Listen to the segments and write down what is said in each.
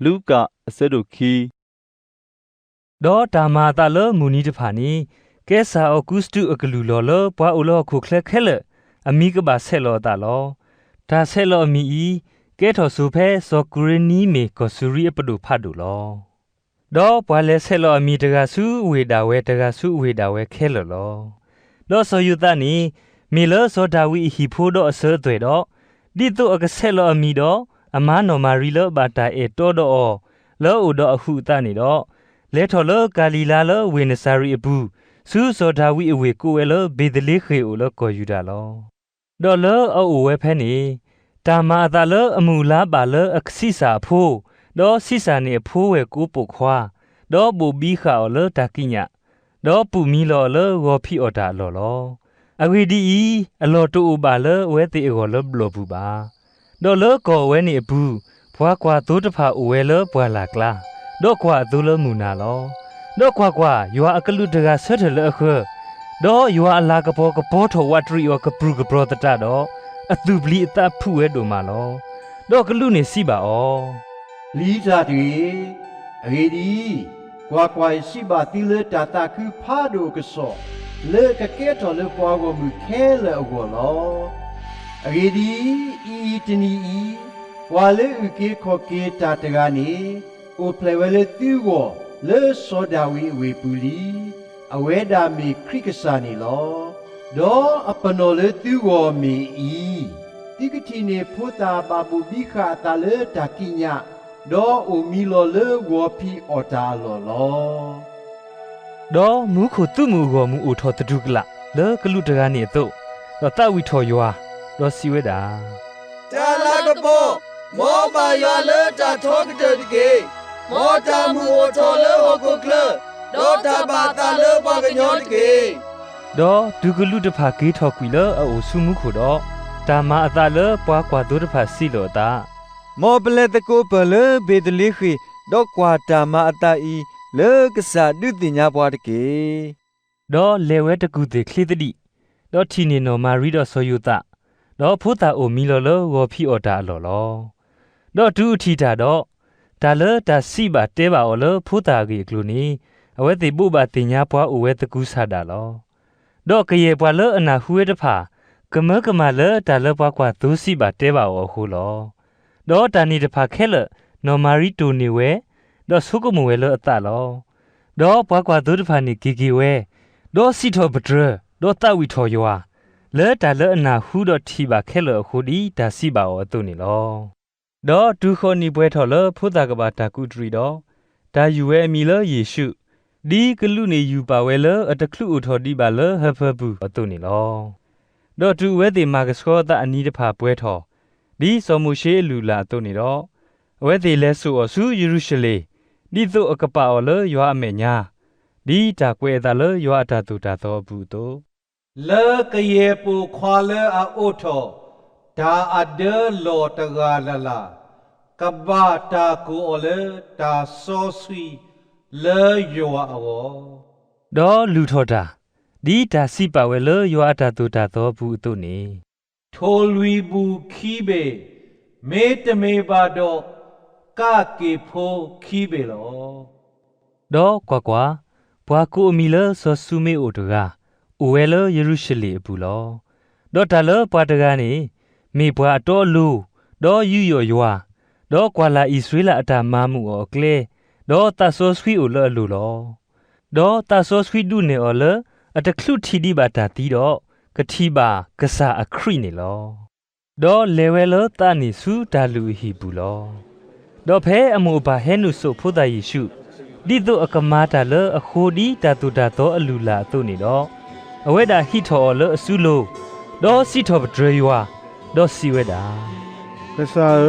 လူၤကၣ်အဆၢဒိၣ်ခံ. ဒီးတၢ်မၤအသးလၢမုၢ်နံၤတဖၣ်န့ၣ်, ကဲစၢ်အီးကူးစတူးအကလုၢ်လီၢ်လၢပှၤအိၣ်လၢဟီၣ်ခိၣ်ချၢခဲလၢာ် အမံၤကဘၣ်ဆဲးလီၤအသးလီၤ. တၢ်ဆဲးလီၤအမံၤအံၤ, ကဲထီၣ်စိၤဖဲစီၤကူၤရ့နံမ့ၢ်ကီၢ်စူၤရံအပဒိၣ်ဖးဒိၣ်လီၤ. ဒီးပှၤလဲၤဆဲးလီၤအမံၤတဂၤဆူဝ့ၢ်ဒၣ်ဝဲ တဂၤဆူဝ့ၢ်ဒၣ်ဝဲခဲလၢာ်လီၤ. ဒီးစီၤယိၤသးန့ၣ်, မ့ၢ်လၢစီၤဒၤဝံးအဟံၣ်ဖိဒီးအစၢၤအသွဲၣ်ဒီး, ဒ်သိးအကဆဲးလီၤအမံၤဒီး, အမါနီၢ်မၤရံလၢဘၣ်တၢ်အဲၣ်တီဒီးအီၤ, လၢအအိၣ်ဒီးအဟုးအသးန့ၣ်ဒီး, လဲၤထီၣ်လၢကၤလံၤလါလၢဝ့ၢ်နစၤရ့းအပူၤ, ဆူစီၤဒၤဝံးအဝ့ၢ်ကိးဝဲလၢဘ့ၤသလ့ဃ့ၣ်အိၣ်လၢကီၢ်ယူဒၤလီၤ. ဒီးလၢအအိၣ်ဝဲဖဲန့ၣ်, တၢ်မၤအသးလၢအမုၢ်အလါဘၣ်လၢအဆံးစၢ်အဖိ, ဒီးဆံးစၢ်န့ၣ်အဖိဝဲၢ်ကိးပိာ်ခွါ, ဒီးဘိးဘံဃာ်အီၤလၢတၢ်ကံးညာ်, ဒီးပူၣ်မံလီၤအီၤလၢဂီၤဖံးအီၣ်တၢ်အလီၢ်လီၤ. အဂ့ၢ်ဒ်အံၤ, အလီၢ်တအိၣ်ဘၣ်လၢအဝဲသ့ၣ်အဂီၢ်လၢဘျီၣ်ပူၤဘၣ်. ဒီးလၢကီၢ်ဝဲန့ၣ်အပူၤ, ပှၤကွၢ်သိတဖၣ်အိၣ်ဝဲလၢပှၢ်လၢ်ကျါ, ဒီးကွၢ်အသိလၢမုၢ်နၤလီၤ. ဒီးကွၢ်ကွၢ်, ယွၤအကလူးတဂၤဆၢထၢၣ်လၢအဃၢၤ, ဒီးယွၤအလၤကပီၤကပီၤထီၣ်ဝးတရံးအီၤကပြုၢ်ကပြီၤသတးဒီး, အသူၣ်ပျံၤအသးဖုးဝဲဒိၣ်မးလီၤ. ဒီးကလူးန့ၣ်စံးဘၣ်အီၤ, ပျံၤတၢ်တဂ့ၤ. အဂ့ၢ်ဒ်အံၤ, ကွၢ်ကွၢ်, ယစံးဘၣ်သုလၢတၢ်သးခုဖးဒိၣ်အကစီၣ်, လၢကကဲထီၣ်လၢပှၤဂီၢ်မုၢ်ခဲလၢာ်အဂီၢ်လီၤ. အဂ့ၢ်ဒ်အံၤ, အံၤတနံၤအံၤ, ပှၤလၢအုၣ်က့ၤခီၣ်က့ၤတၢ်တဂၤန့ၣ်, အိၣ်ဖျဲၣ်ဝဲလၢသုဂီၢ်လၢစီၤဒၤဝံးအဝ့ၢ်ပူၤလံ. အဝဲဒၣ်မ့ၢ်ခရံာ်ကစၢ်န့ၣ်လီၤ. ဒီးအပနီၣ်လၢသုဂီၢ်မ့ၢ်အံၤ, သုကထံၣ်န့ၢ်ဖိသၣ်ဘၣ်ဘိၣ်ဘံဃာ်အသးလၢတၢ်ကံးညာ်, ဒီးအိၣ်မံလီၤလၢဂီၤဖံးအီၣ်တၢ်အလီၢ်လီၤ. ဒီးမူခိၣ်သုးမုၢ်အဂီၢ်မုၢ်အိၣ်ထီၣ်သတူၢ်ကလာ်လၢကလူးတဂၤန့ၣ်အသိး, ဒီးသးဝံၣ်ထီၣ်ယွၤ, ဒီးစံးဝဲဒၣ်, တၢ်လၤကပီၤ, မ်ဘၣ်ယွၤလၢတၢ်ထီကတၢၢ်တက့ၢ်. မ်တၢ်မုာ်အိၣ်ထီၣ်လၢဟီၣ်ခိၣ်ချၢ, ဒီးတၢ်ဘၣ်သးလၢပှၤကညီတက့ၢ်. ဒီးတုၤကလူးတဖၣ်က့ၤထီၣ်ကွံာ်လၢအအိၣ်ဆူမူခိၣ်ဒီး, တၢ်မၤအသးလၢပှၤကွၢ်သိတဖၣ်စံးလီၤအသး, မ်ပလဲၤသကိးပၢၢ်လၢဘ့ၤသလ့ဃ့ၣ်, ဒီးကွၢ်တၢ်မၤအသးအံၤလၢကစၢ်ဒုးသ့ၣ်ညါပှၤတက့ၢ်. ဒီးလဲၤဝဲတကူၣ်သ့ၣ်ချ့သဒံး, ဒီးထံၣ်န့ၢ်နီၢ်မၤရံဒီးစီၤယိၤသး, ဒီးဖိသၣ်အိၣ်မံလီၤလၢဂီၤဖံးအီၣ်တၢ်အလီၢ်လီၤ. ဒီးတုၤအထံၣ်တၢ်ဒီး, တၢ်လၢတၢ်စံးဘၣ်တဲဘၣ်အီၤလၢဖိသၣ်အဂ့ၢ်အကျိၤန့ၣ်, အဝဲသ့ၣ်ဘိးဘၣ်သ့ၣ်ညါပှၤအိၣ်ဝဲသကူစၢ်ဒၣ်လီၤ. ဒီးကယဲၢ်ပှၤလၢအနၢ်ဟူဝဲတဖၣ်, ကမၢကမၣ်လၢတၢ်လၢပှၤကွၢ်သိစံးဘၣ်တဲဘၣ်အီၤအဃိလီၤ. ဒီးတၢ်န့ၣ်တဖၣ်ခဲလၢာ်, နီၢ်မၤရံတိၢ်န့ၢ်ဝဲ, ဒီးဆိကမိၣ်ဝဲလၢအသးလီၤ. ဒီးပှၤကွၢ်သိတဖၣ်န့ၣ်က့ၤက့ၤဝဲ, ဒီးစံးထီၣ်ပတြၢၤ, ဒီးသးဝံၣ်ထီၣ်ယွၤ, လၢတၢ်လၢအနၢ်ဟူဒီးထံၣ်ဘၣ်ခဲလၢာ်အဃိဒ်တၢ်စံးဘၣ်အီၤအသိးန့ၣ်လီၤ. ဒီးတုၤဃီးနံၣ်ပှဲၤထီၣ်လၢဖိသၣ်ကဘၣ်တၢ်ကူးတရံးဒီး, တၢ်ယူၢ်ဝဲအမံၤလၢယ့ၣ်ၡူး, ဒ်ကလူးန့ၣ်ယူၢ်ပာ်ဝဲလၢအတချုးအိၣ်ထီၣ်ဒံးဘၣ်လၢဟၢဖၢပူၤအသိးန့ၣ်လီၤ. ဒီးတုၤအဝဲသ့ၣ်မၤကဆှီအသးအနံၤတဖၣ်ပှဲၤထီၣ်, ဒ်စီၤမိၤၡ့အလုၢ်အလၢ်အသိးန့ၣ်ဒီး, အဝဲသ့ၣ်လဲၤစိာ်အီၤဆူယရူၤၡလ့ၣ်, ဒ်သိးအကပာ်အီၤလၢယွၤအမဲာ်ညါ, ဒ်တၢ်ကွဲးအသးလၢယွၤအတၢ်သိၣ်တၢ်သီအပူၤအသိး လၢကယဲၢ်ပိာ်ခွါလၢအအိးထီၣ် တၢ်အဒၢလီၢ်တဂၤလၢ်လၢ်, ကဘၣ်တၢ်ကိးအီၤလၢတၢ်စီဆှံလၢယွၤအဂီၢ်, ဒီးလုၢ်ထီၣ်တၢ်, ဒ်တၢ်စံးပာ်ဝဲလၢယွၤအတၢ်သိၣ်တၢ်သီအပူၤအသိးန့ၣ်, ထိၣ်လွံၢ်ဘူၣ်ခံဘ့ၣ်, မ့တမ့ၢ်ဘၣ်ဒီး, ကၣ်က့ၤဖိခံဘ့ၣ်လီၤ. ဒီးကွၢ်ကွၢ်, ပှၤကိးအမံၤလၢစီၤၡူမ့အိၣ်တဂၤ, အိၣ်ဝဲလၢယရူၤၡလ့ၣ်အပူၤလီၤ. ဒီးတၢ်လၢပှၤတဂၤန့ၣ်, မ့ၢ်ပှၤအတီအလိၤ, ဒီးယူးယီၣ်ယွၤ, ဒီးကွၢ်လၢ်အံၣ်စရ့လးအတၢ်မၤမုာ်အီၤအကျဲ, ဒီးသးစီဆှံအိၣ်လၢအလိၤလီၤ. ဒီးသးစီဆှံဒုးနဲၣ်အီၤလၢ အတချုးထံၣ်ဒံးဘၣ်တၢ်သံဒီး, ကထံၣ်ဘၣ်ကစၢ်အခရံာ်န့ၣ်လီၤ. ဒီးလဲၤဝဲလၢသးန့ၣ်ဆူတၢ်လုၢ်အဟံၣ်ပူၤလီၤ. ဒီးဖဲအမိၢ်အပၢ်ဟဲနုာ်စိာ်ဖိသၣ်ယ့ၣ်ၡူး, ဒ်သိးအကမၤတၢ်လၢအဃိဒ်တၢ်သိၣ်တၢ်သီအလုၢ်အလၢ်အသိးန့ၣ်ဒီး, အဝဲဒၣ်ဟံးထီၣ်အီၤလၢအစုလိၤ, ဒီးစံးထီၣ်ပတြၢၤယွၤ, ဒီးစံးဝဲဒၣ်, ကစၢ်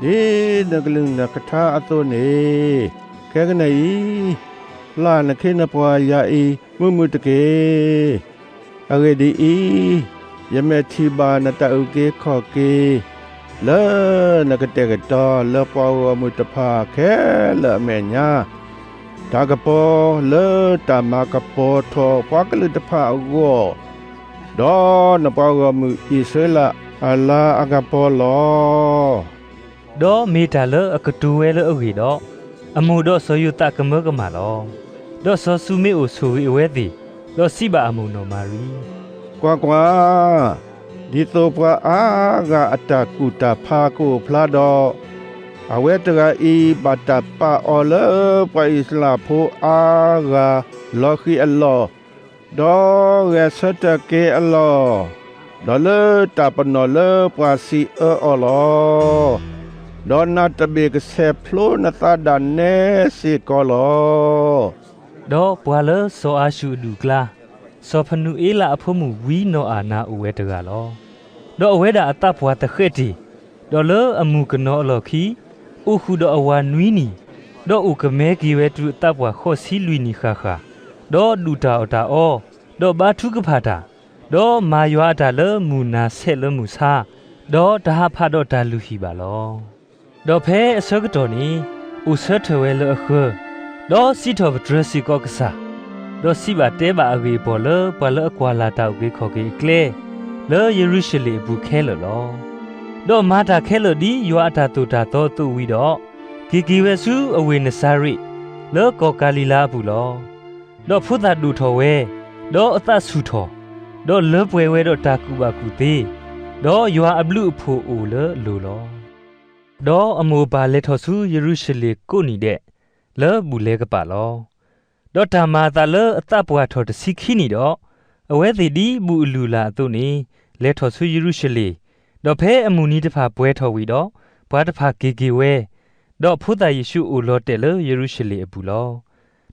ဧၢ, ဒ်နကလုၢ်နကထါအသိးန့ၣ်, ခဲကနံၣ်အံၤ, ပျၢ်နခ့နပှၤယၤအံၤမုာ်မုာ်တက့ၢ်. အဂ့ၢ်ဒ်အံၤ, ယမဲာ်ထံၣ်ဘၣ်နတၢ်အုၣ်က့ၤခီၣ်က့ၤ လၢနကတဲာ်ကတီၤလၢပှၤဂီၢ်မုၢ်တဖၣ်ခဲလၢာ်အမဲာ်ညါ, တၢ်ကပီၤလၢတၢ်မၤကပီၤထီၣ်ပှၤကလုာ်တဖၣ်အဂီၢ်, ဒီးနပှၤဂီၢ်မုၢ်အံၣ်စရ့လးအလၤအကပီၤလီၤ. ဒီးမ့ၢ်တၢ်လၢအကတိၤဝဲလၢအဂ့ၢ်ဒီး, အမိၢ်ဒီးစီၤယိၤသးကမၢကမၣ်လီၤ. ဒီးစီၤၡူမ့အိၣ်ဆိၣ်ဂ့ၤအဝဲသ့ၣ်, ဒီးစံးဘၣ်အမိၢ်နီၢ်မၤရံ, ကွၢ်ကွၢ်, ဒ်သိးပှၤအါဂၤအတၢ်ကူၣ်တၢ်ဖးကအိၣ်ဖျါဒီး, အဝဲတဂၤအံၤဘၣ်တၢ်ပာ်အီၤလၢပှၤအံၣ်စရ့လးဖိအါဂၤလီၤဃံၤအလီၢ်, ဒီးဂဲၤဆၢထၢၣ်က့ၤအလီၢ်, ဒီးလၢတၢ်ပနီၣ်လၢပှၤစံးအၢအီၤလီၤ. ဒီးနၤတဘ့ၣ်ကဆဲးဖျိနသးဒၣ်နဲစ့ၢ်ကီးလီၤ. ဒီးပှၤလၢစီၤအၤၡူၣ်အဒူၣ်အကျါ, စီၤဖနူၤအ့လးအဖိမုၣ်ဝံနီၢ်အၤနၤအိၣ်ဝဲတဂၤလီၤ. ဒီးအဝဲဒၣ်အသးပှၢ်သဃဲးတ့ၢ်, ဒီးလၢအမုၢ်ကနီၤအလီၢ်ခံ, အိၣ်ဃုာ်ဒီးအဝၤနွံနံၣ်, ဒီးအိၣ်ကမဲက့ၤဝဲတုၤအသးပှၢ်ဃိးဆံလွံၢ်နံၣ်ဃၣ်ဃၣ်, ဒီးဒူၣ်တၢ်အီၣ်တၢ်အီ, ဒီးဘါထုကဖၣ်တၢ်, ဒီးမၤယွၤအတၢ်လၢမုၢ်နၤဆဲးလၢမုၢ်ဆါ, ဒီးတဟးဖးဒီးတၢ်လုၢ်ဟံၣ်ဘၣ်လီၤ. ဒီးဖဲအဆၢကတီၢ်န့ၣ်, အိၣ်ဆၢထၢၣ်ဝဲလၢအဃၢၤ, ဒီးစံးထီၣ်ပတြၢၤစ့ၢ်ကီးကစၢ်, ဒီးစံးဘၣ်တဲဘၣ်အဂ့ၢ်အပီၢ်လၢပှၤလၢအကွၢ်လၢ်တၢ်အုၣ်က့ၤခီၣ်က့ၤအကျဲ, လၢယရူၤၡလ့ၣ်အပူၤခဲလၢာ်လီၤ. ဒီးမၤတၢ်ခဲလၢာ်ဒ်ယွၤအတၢ်သိၣ်တၢ်သီအသိးဝံၤဒီး, က့ၤက့ၤဝဲဆူအဝ့ၢ်နစၤရ့း, လၢကီၢ်ကၤလံၤလါအပူၤလီၤ. ဒီးဖိသၣ်ဒိၣ်ထီၣ်ဝဲ, ဒီးအသးဆူၣ်ထီၣ်, ဒီးလၢပှဲၤဝဲဒီးတၢ်ကူၣ်ဘၣ်ကူၣ်သ့, ဒီးယွၤအဘျုးအဖှိၣ်အိၣ်လၢအလိၤလီၤ. ဒီးအမိၢ်အပၢ်လဲၤထီၣ်ဆူယရူၤၡလ့ၣ်ကိးနံၣ်ဒဲး, လၢဘူၣ်လဲၤကပာ်လီၤ. ဒီးတၢ်မၤအသးလၢအသးပှၢ်ထီၣ်တဆံခံနံၣ်ဒီး, အဝဲသ့ၣ်ဒ်ဘူၣ်အလုၢ်အလၢ်အသိးန့ၣ်, လဲၤထီၣ်ဆူယရူၤၡလ့ၣ်, ဒီးဖဲအမုၢ်နံၤတဖၣ်ပှဲၤထီၣ်ဝံၤဒီး, ပှၤတဖၣ်က့ၤက့ၤဝဲ, ဒီးဖိသၣ်ယ့ၣ်ၡူးအိၣ်လီၤတဲာ်လၢယရူၤၡလ့ၣ်အပူၤလီၤ.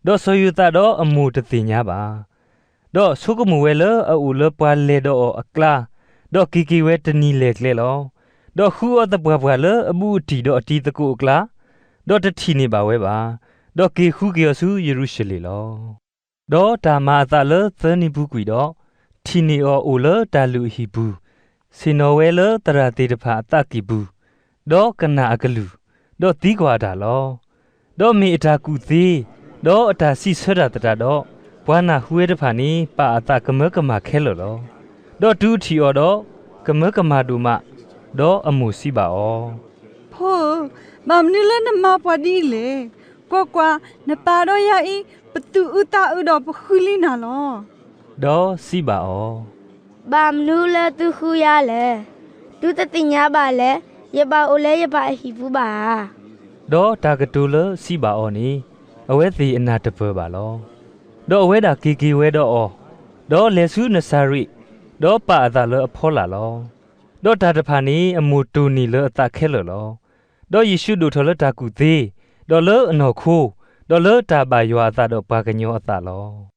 ဒီးစီၤယိၤသးဒီးအမိၢ်တသ့ၣ်ညါဘၣ်. ဒီးဆိကမိၣ်ဝဲလၢအအိၣ်လၢပှၤလဲၤဒီးအီၤအကျါ, ဒီးက့ၤက့ၤဝဲတနံၤလဲၢ်ကျဲလီၤ. ဒီးဃုအီၤသပှၢ်ပှၢ်လၢအဘူးအတံၢ်ဒီးအတံၤသကိးအကျါ, ဒီးတထံၣ်န့ၢ်ဘၣ်ဝဲဘၣ်. ဒီးက့ၤဃုက့ၤအီၤဆူယရူၤၡလ့ၣ်လီၤ. ဒီးတၢ်မၤအသးလၢသၢနံၤပူၤကွံာ်ဒီး, ထံၣ်န့ၢ်အီၤအိၣ်လၢတၢ်လုၢ်အဟံၣ်ပူၤ, ဆ့ၣ်နီၤဝဲလၢသရၣ်သ့ၣ်တဖၣ်အသးကံၢ်ပူၤ, ဒီးကနၣ်အကလုၢ်, ဒီးသံကွၢ်အတၢ်လီၤ. ဒီးမ့ၢ်အတၢ်ကူၣ်သ့, ဒီးအတၢ်စံးဆၢတၢ်သတးဒီး, ပှၤနၢ်ဟူဝဲတဖၣ်န့ၣ် ပာ်အသးကမၢကမၣ်ခဲလၢာ်လီၤ. ဒီးတုၤထံၣ်အီၤဒီး, ကမၢကမၣ်ဒိၣ်မး, ဒီးအမိၢ်စံးဘၣ်အီၤ, ဖိဧၢ, ဘၣ်မနုၤလၢနမၤပှၤဒ်အံၤလဲၣ်. ကွၢ်ကွၢ်, နပၢ်ဒီးယၤအံၤ, ပသူၣ်အုးသးအုးဒီးပဃုလံနၤလီၤ. ဒီးစံးဘၣ်အီၤ, ဘၣ်မနုၤလၢသုဃုယၤလဲၣ်. သုတသ့ၣ်ညါဘၣ်လၢ ယဘၣ်အိၣ်လၢယပၢ်အဟံၣ်ပူၤဘၣ်ဧါ. ဒီးတၢ်ကတိၤလၢစံးဘၣ်အီၤန့ၣ်, အဝဲသ့ၣ်အနၢ်တပၢၢ်ဘၣ်လီၤ. ဒီးအဝဲဒၣ်က့ၤက့ၤဝဲဒီးအီၤ, ဒီးလဲၤဆူနစၤရ့း, ဒီးပာ်အသးလၢအဖီလာ်လီၤ. ဒီးတၢ်တဖၣ်န့ၣ်အမိၢ်တိၢ်န့ၢ်လၢအသးခဲလၢာ်လီၤ. ဒီးယ့ၣ်ၡူးဒိၣ်ထီၣ်လၢတၢ်ကူၣ်သ့, ဒီးလၢအနီၢ်ခိ, ဒီးလၢတၢ်ဘၣ်ယွၤအသးဒီးပှၤကညီအသးလီၤ.